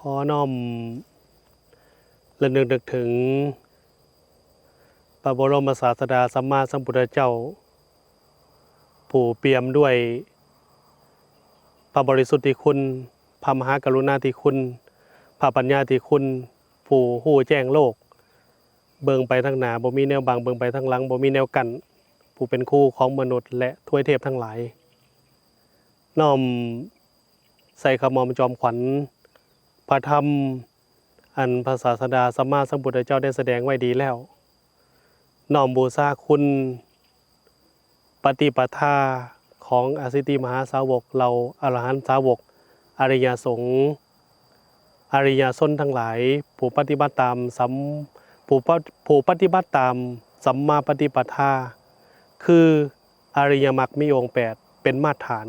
ຂໍນ້ອມລະນຶກນຶກເຖິງພະບໍລົມສາດສະດາສຳມາສຳພຸດທະເຈົ້າ ຜູ້ປ່ຽມດ້ວຍພະບໍລິສຸດທິຄຸນ, ພະມະຫາກະລຸນາທິຄຸນ, ພະປັນຍາທິຄຸນ, ຜູ້ຮູ້ແຈ້ງໂລກ, ເບິ່ງໄປທາງໜ້າບໍ່ມີແນວບັງ, ເບິ່ງໄປທາງຫຼັງບໍ່ມີແນວກັ້ນ, ຜູ້ເປັນຄູຂອງມະນຸດ ແລະ ທວາຍເທບທັງຫຼາຍ. ນ້ອມໃສ່ຂະໝ່ອມຈອມຂວັນພະທຳ ອັນພະສາດສະດາສຳມາສຳພຸດທະເຈົ້າໄດ້ສະແດງໄວ້ດີແລ້ວ. ນ້ອມບູຊາຄຸນ ປະຕິປະທາຂອງອາສິດຕິມະຫາສາວົກ ເຫຼົ່າອະລະຫັນສາວົກ ອະລິຍະສົງ ອະລິຍະຊົນທັງຫຼາຍ ຜູ້ປະຕິບັດຕາມສຳ ຜູ້ປະ ຜູ້ປະຕິບັດຕາມສຳມາປະຕິປະທາ ຄືອະລິຍະມັກມີອົງແປດເປັນມາດຖານ.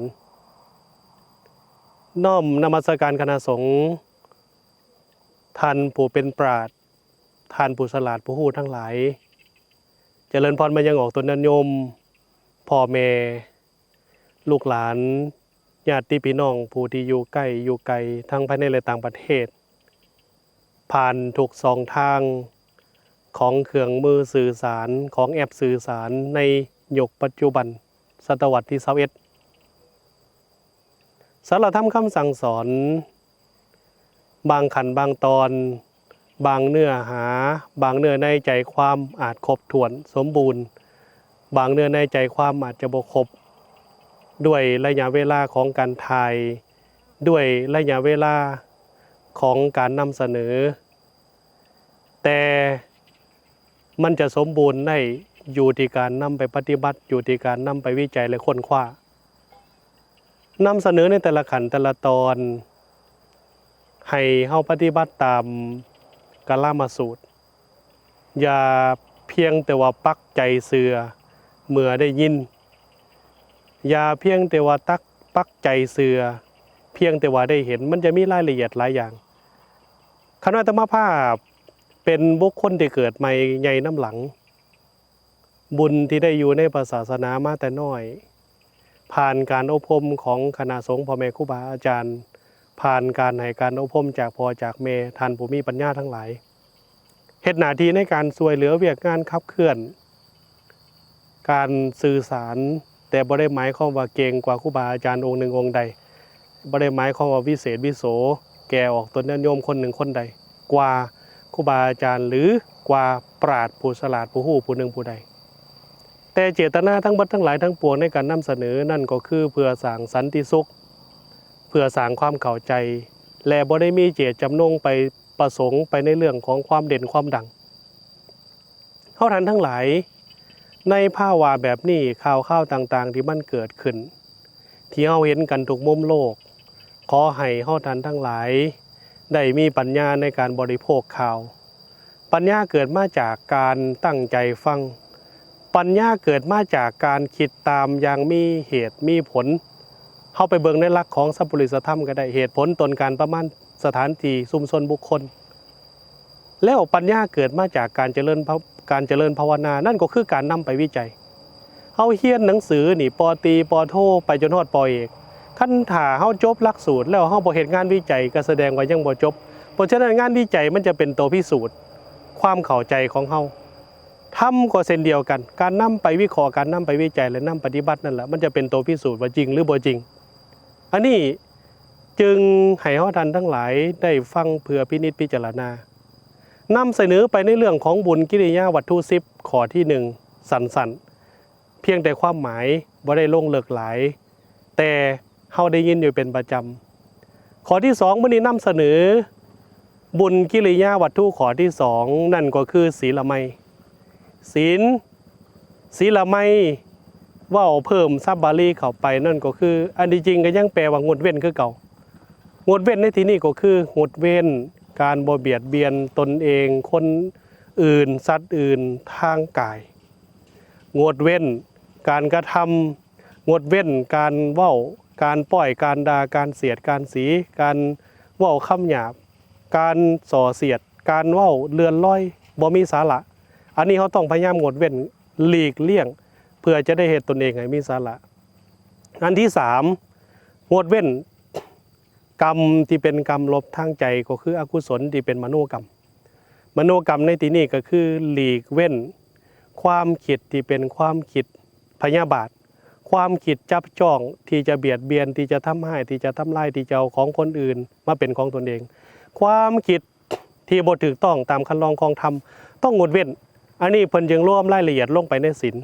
ນ້ອມນະມັດສະການຄະນະສົງ ທ່ານຜູ້ເປັນປາດ, ທ່ານຜູ້ສະຫຼາດ, ຜູ້ຮູ້ທັງຫຼາຍ. ຈະເລີນພອນມາຍັງອອກຕົນຍາດໂຍມ, ພໍ່ແມ່, ລູກຫຼານ, ຍາດຕິພີ່ນ້ອງຜູ້ທີ່ຢູ່ໃກ້ຢູ່ໄກ ທັງພາຍໃນ ແລະ ຕ່າງປະເທດ, ຜ່ານທຸກຊ່ອງທາງຂອງເຄື່ອງມືສື່ສານ, ຂອງແອັບສື່ສານໃນຍຸກປັດຈຸບັນ, ສະຕະວັດທີຊາວເອັດ. ສາລະທຳຄຳສັ່ງສອນ ບາງຂັ້ນບາງຕອນ, ບາງເນື້ອຫາ, ບາງເນື້ອໃນໃຈຄວາມອາດຄົບຖ້ວນສົມບູນ, ບາງເນື້ອໃນໃຈຄວາມອາດຈະບໍ່ຄົບ, ດ້ວຍໄລຍະເວລາຂອງການຖ່າຍ, ດ້ວຍໄລຍະເວລາຂອງການນຳສະເໜີ. ແຕ່ມັນຈະສົມບູນໄດ້ຢູ່ທີ່ການນຳໄປປະຕິບັດ, ຢູ່ທີ່ການນຳໄປວິໄຈ ແລະ ຄົ້ນຄວ້າ. ນຳສະເໜີໃນແຕ່ລະຂັ້ນແຕ່ລະຕອນ ໃຫ້ເຮົາປະຕິບັດຕາມກາລາມະສູດ. ຢ່າພຽງແຕ່ວ່າປັກໃຈເຊື່ອເມື່ອໄດ້ຍິນ, ຢ່າພຽງແຕ່ວ່າຕັກ ປັກໃຈເຊື່ອພຽງແຕ່ວ່າໄດ້ເຫັນ, ມັນຈະມີລາຍລະອຽດຫຼາຍຢ່າງ. ຄະນະອາດຕະມາພາບເປັນບຸກຄົນທີ່ເກີດໃໝ່ໃຫຍ່ນຳຫຼັງ, ບຸນທີ່ໄດ້ຢູ່ໃນພະສາສະໜາມາແຕ່ນ້ອຍ, ຜ່ານການອົບຮົມຂອງຄະນະສົງ, ພໍ່ແມ່ຄູບາອາຈານ, ຜ່ານການໃຫ້ການອົບຮົມຈາກພໍ່ຈາກແມ່, ທ່ານຜູ້ມີປັນຍາທັງຫຼາຍ. ເຮັດໜ້າທີ່ໃນການຊ່ວຍເຫຼືອວຽກງານຂັບເຄື່ອນການສື່ສານ, ແຕ່ບໍ່ໄດ້ໝາຍຄວາມວ່າເກັ່ງກວ່າຄູບາອາຈານອົງໜຶ່ງອົງໃດ, ບໍ່ໄດ້ໝາຍຄວາມວ່າວິເສດວິໂສແກ່ອອກຕົນຍາດໂຍມຄົນໜຶ່ງຄົນໃດ ກວ່າຄູບາອາຈານ ຫຼື ກວ່າປາດຜູ້ສະຫຼາດຜູ້ຮູ້ຜູ້ໜຶ່ງຜູ້ໃດ. ແຕ່ເຈດຕະນາທັງເບິດທັງຫຼາຍທັງປວງໃນການນຳສະເໜີນັ້ນກໍຄືເພື່ອສ້າງສັນຕິສຸກ, ເພື່ອສ້າງຄວາມເຂົ້າໃຈ ແລະ ບໍ່ໄດ້ມີເຈດຈຳນົງໄປ ປະສົງໄປໃນເລື່ອງຂອງຄວາມເດັ່ນຄວາມດັງ. ເຮົາທ່ານທັງຫຼາຍ, ໃນພາວະແບບນີ້, ຂ່າວຄາວຕ່າງໆທີ່ມັນເກີດຂຶ້ນ, ທີ່ເຮົາເຫັນກັນທຸກມຸມໂລກ, ຂໍໃຫ້ເຮົາທ່ານທັງຫຼາຍໄດ້ມີປັນຍາໃນການບໍລິໂພກຂ່າວ. ປັນຍາເກີດມາຈາກການຕັ້ງໃຈຟັງ. ປັນຍາເກີດມາຈາກການຄິດຕາມຢ່າງມີເຫດມີຜົນ. ເຮົາໄປເບິ່ງໃນຫຼັກຂອງສັບປຸລິສະທຳກໍໄດ້, ເຫດຜົນ, ຕົ້ນການ, ປະມານ, ສະຖານທີ່, ຊຸມຊົນ, ບຸກຄົນ. ແລ້ວປັນຍາເກີດມາຈາກການຈະເລີນພະ ການຈະເລີນພາວະນາ, ນັ້ນກໍຄືການນຳໄປວິໄຈ. ເຮົາຮຽນໜັງສືນີ້ ປໍຕີ ປໍໂທ ໄປຈົນຮອດ ປໍເອກ. ຄັນຖ້າເຮົາຈົບຫຼັກສູດແລ້ວ ເຮົາບໍ່ເຮັດງານວິໄຈ ກໍສະແດງວ່າຍັງບໍ່ຈົບ. ເພາະສະນັ້ນ ງານວິໄຈມັນຈະເປັນໂຕພິສູດຄວາມເຂົ້າໃຈຂອງເຮົາ. ທຳກໍເຊັ່ນດຽວກັນ, ການນຳໄປວິເຄາະ, ການນຳໄປວິໄຈ ແລະ ນຳປະຕິບັດນັ້ນລະ ມັນຈະເປັນໂຕພິສູດວ່າຈິງ ຫຼື ບໍ່ຈິງ. ອັນນີ້ຈຶ່ງໃຫ້ເຮົາທ່ານທັງຫຼາຍໄດ້ຟັງເພື່ອພິນິດພິຈາລະນາ. ນຳສະເໜີໄປໃນເລື່ອງຂອງບຸນກິລິຍາວັດຖຸສິບ ຂໍ້ທີໜຶ່ງ ສັ້ນໆ, ພຽງແຕ່ຄວາມໝາຍ, ບໍ່ໄດ້ລົງເລິກຫຼາຍ, ແຕ່ເຮົາໄດ້ຍິນຢູ່ເປັນປະຈຳ. ຂໍ້ທີສອງ ມື້ນີ້ນຳສະເໜີບຸນກິລິຍາວັດຖຸຂໍ້ທີສອງ ນັ້ນກໍຄືສີລະໄມ. ສີນ ສີລະໄມ ເວົ້າເພີ່ມສັບບາລີເຂົ້າໄປ ນັ້ນກໍຄື ອັນທີ່ຈິງກໍຍັງແປວ່າງົດເວັ້ນຄືເກົ່າ. ງົດເວັ້ນໃນທີ່ນີ້ກໍຄື ງົດເວັ້ນການບໍ່ບຽດບຽນຕົນເອງ, ຄົນອື່ນ, ສັດອື່ນທາງກາຍ. ງົດເວັ້ນການກະທຳ, ງົດເວັ້ນການເວົ້າ, ການປ້ອຍ, ການດ່າ, ການສຽດ, ການສີ, ການເວົ້າຄຳຫຍາບ, ການສໍ້ສຽດ, ການເວົ້າເລື່ອນລອຍ, ບໍ່ມີສາລະ. ອັນນີ້ເຮົາຕ້ອງພະຍາຍາມງົດເວັ້ນ, ຫຼີກລ່ຽງ, ເພື່ອຈະໄດ້ເຮັດຕົນເອງໃຫ້ມີສາລະ. ອັນທີສາມ, ງົດເວັ້ນ ກຳທີ່ເປັນກຳລົບທາງໃຈ ກໍຄືອະກຸສົນທີ່ເປັນມະໂນກຳ. ມະໂນກຳໃນທີ່ນີ້ກໍຄືຫຼີກເວັ້ນຄວາມຄິດທີ່ເປັນຄວາມຄິດພະຍາບາດ, ຄວາມຄິດຈັບຈ້ອງທີ່ຈະບຽດບຽນ, ທີ່ຈະທຳຮ້າຍ, ທີ່ຈະທຳລາຍ, ທີ່ຈະເອົາຂອງຄົນອື່ນມາເປັນຂອງຕົນເອງ, ຄວາມຄິດ ທີ່ບໍ່ຖືກຕ້ອງຕາມຄັນລອງຂອງທຳ ຕ້ອງງົດເວັ້ນ. ອັນນີ້ເພິ່ນຈຶ່ງລວມລາຍລະອຽດລົງໄປໃນສິນ.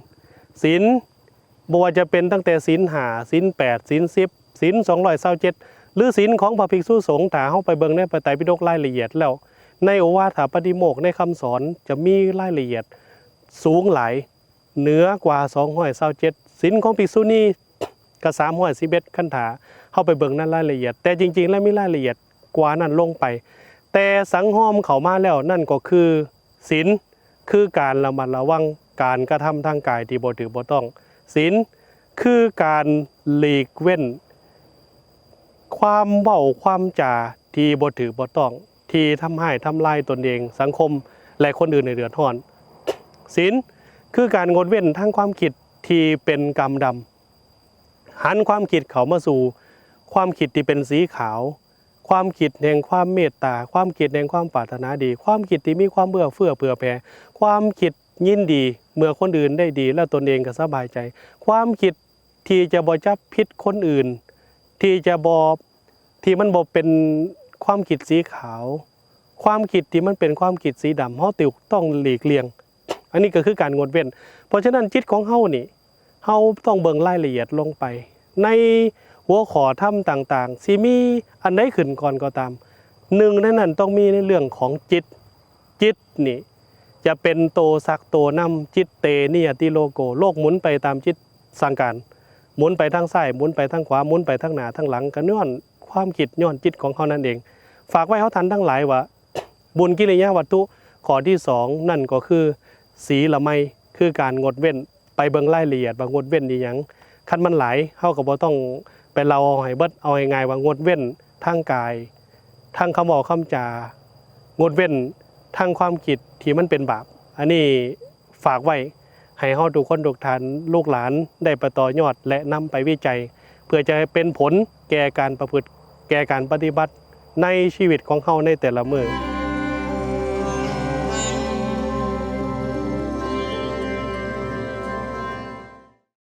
ສິນ ບໍ່ວ່າຈະເປັນຕັ້ງແຕ່ສິນຫ້າ, ສິນແປດ, ສິນສິບ, ສິນສອງຮ້ອຍຊາວເຈັດ ຫຼື ສິນຂອງພະພິກສຸສົງ, ຖ້າເຮົາໄປເບິ່ງໃນພະໄຕປິດົກລາຍລະອຽດແລ້ວ ໃນໂອວາທະປາຕິໂມກ ໃນຄຳສອນຈະມີລາຍລະອຽດສູງຫຼາຍ ເໜືອກວ່າສອງຮ້ອຍຊາວເຈັດ ສິນຂອງພິກສຸນີກໍສາມຮ້ອຍສິບເອັດ ຄັນຖ້າເຮົາໄປເບິ່ງໃນລາຍລະອຽດ, ແຕ່ຈິງໆແລ້ວມີລາຍລະອຽດກວ່ານັ້ນລົງໄປ. ແຕ່ສັງຮອມເຂົ້າມາແລ້ວ ນັ້ນກໍຄືສິນ ຄືການລະມັດລະວັງການກະທຳທາງກາຍທີ່ບໍ່ຖືກບໍ່ຕ້ອງ. ສິນ ຄືການຫຼີກເວັ້ນຄວາມເວົ້າຄວາມຈາທີ່ບໍ່ຖືກບໍ່ຕ້ອງ ທີ່ທຳຮ້າຍທຳລາຍຕົນເອງ, ສັງຄົມ ແລະ ຄົນອື່ນໃຫ້ເດືອດຮ້ອນ. ສິນ ຄືການງົດເວັ້ນທາງຄວາມຄິດທີ່ເປັນກຳດຳ, ຫັນຄວາມຄິດເຂົ້າມາສູ່ຄວາມຄິດທີ່ເປັນສີຂາວ, ຄວາມຄິດແຫ່ງຄວາມເມດຕາ, ຄວາມຄິດແຫ່ງຄວາມປາດຖະໜາດີ, ຄວາມຄິດທີ່ມີຄວາມເອື້ອເຟື້ອເຜື່ອແຜ່, ຄວາມຄິດຍິນດີເມື່ອຄົນອື່ນໄດ້ດີແລ້ວຕົນເອງກໍສະບາຍໃຈ, ຄວາມຄິດທີ່ຈະບໍ່ຈັບຜິດຄົນອື່ນ, ທີ່ຈະບໍ່ ທີ່ມັນບໍ່ເປັນຄວາມຄິດສີຂາວ, ຄວາມຄິດທີ່ມັນເປັນຄວາມຄິດສີດຳ, ເຮົາຕ້ອງຫຼີກລ່ຽງ. ອັນນີ້ກໍຄືການງົດເວັ້ນ. ເພາະສະນັ້ນ ຈິດຂອງເຮົານີ້ ເຮົາຕ້ອງເບິ່ງລາຍລະອຽດລົງໄປ ໃນຫົວຂໍ້ທຳຕ່າງໆ ຊິມີອັນໃດຂຶ້ນກ່ອນກໍຕາມ, ໜຶ່ງໃນນັ້ນຕ້ອງມີໃນເລື່ອງຂອງຈິດ. ຈິດນີ້ຈະເປັນໂຕສັກໂຕນຳ, ຈິດເຕ ນິຍະຕິໂລໂກ, ໂລກໝູນໄປຕາມຈິດສັ່ງການ, ໝູນໄປທາງຊ້າຍ, ໝູນໄປທາງຂວາ, ໝູນໄປທາງໜ້າທາງຫຼັງ, ກໍຍ້ອນຄວາມຄິດ, ຍ້ອນຈິດຂອງເຮົານັ້ນເອງ. ຝາກໄວ້ເຮົາທ່ານທັງຫຼາຍວ່າ ບຸນກິລິຍາວັດຖຸຂໍ້ທີສອງ ນັ້ນກໍຄືສີລະໄມ ຄືການງົດເວັ້ນ. ໄປເບິ່ງລາຍລະອຽດວ່າງົດເວັ້ນອີ່ຫຍັງ. ຄັນມັນຫຼາຍ ເຮົາກໍບໍ່ຕ້ອງໄປເລົ່າເອົາໃຫ້ເບິດ. ເອົາງ່າຍໆວ່າງົດເວັ້ນທາງກາຍ, ທາງຄຳເວົ້າຄຳຈາ, ງົດເວັ້ນທາງຄວາມຄິດທີ່ມັນເປັນບາບ. ອັນນີ້ຝາກໄວ້ໃຫ້ເຮົາທຸກຄົນທຸກທ່ານ ລູກຫຼານໄດ້ໄປຕໍ່ຍອດ ແລະ ນຳໄປວິໄຈ ເພື່ອຈະໃຫ້ເປັນຜົນແກ່ການປະພຶດ ແກ່ການປະຕິບັດໃນຊີວິດຂອງເຮົາໃນແຕ່ລະມື້.